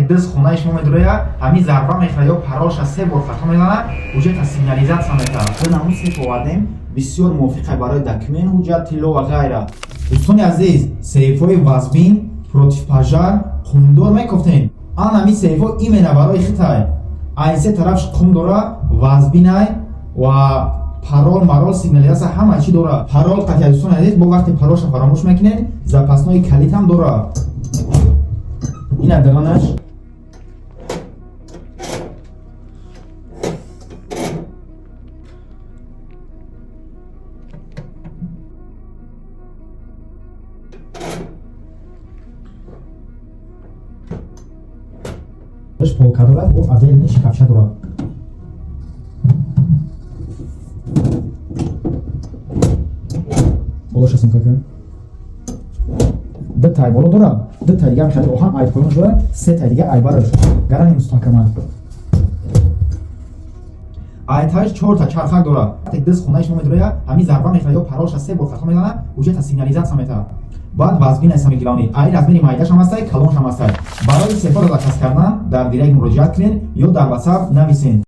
Дыз хонаи шумо медуроя, ҳамин зарба мехӯра ё паролша се бор хато мезана, ҳуҷҷата сигнализатсия метавад. Ҳамун сейф овардем, бисёр мувофиқа барои документ, ҳуҷҷат, тилло ва ғайра. Дӯстони азиз, сейфҳои вазбин, противпожар, қумдор мекофтем. Ан ҳамин сейфҳо именно барои хитай. Ай се тарафш қум дора, вазбинай ва парол, марол, сигнализатсия, ҳама чӣ дора. Парол қатъия, дӯстони азиз, бо вақте паролша фаромӯш мекунед, запасной калитам дора. Ина даронаш. Полка дорад, бо отдельный шкафча дорад. Болоша сумка кун. Ду тай боло дорад, ду тай дига мехали оҳан ай поён дорад, се тай дига ай бараш. Гарани мустаҳкаманд. Айташ чорта чархак дорад. Дыз хонаи шумо медуроя, ҳамин зарба мехӯра ё паролша се бор хато мезана, ҳуҷҷата сигнализатсия метавад. Баъд вазбин аст, ҳами главный. Ай размери майдашам ҳастай, калоншам ҳастай. Барои сейфҳоро заказ кардан дар директ муроҷиат кунед ё дар WhatsApp нависед.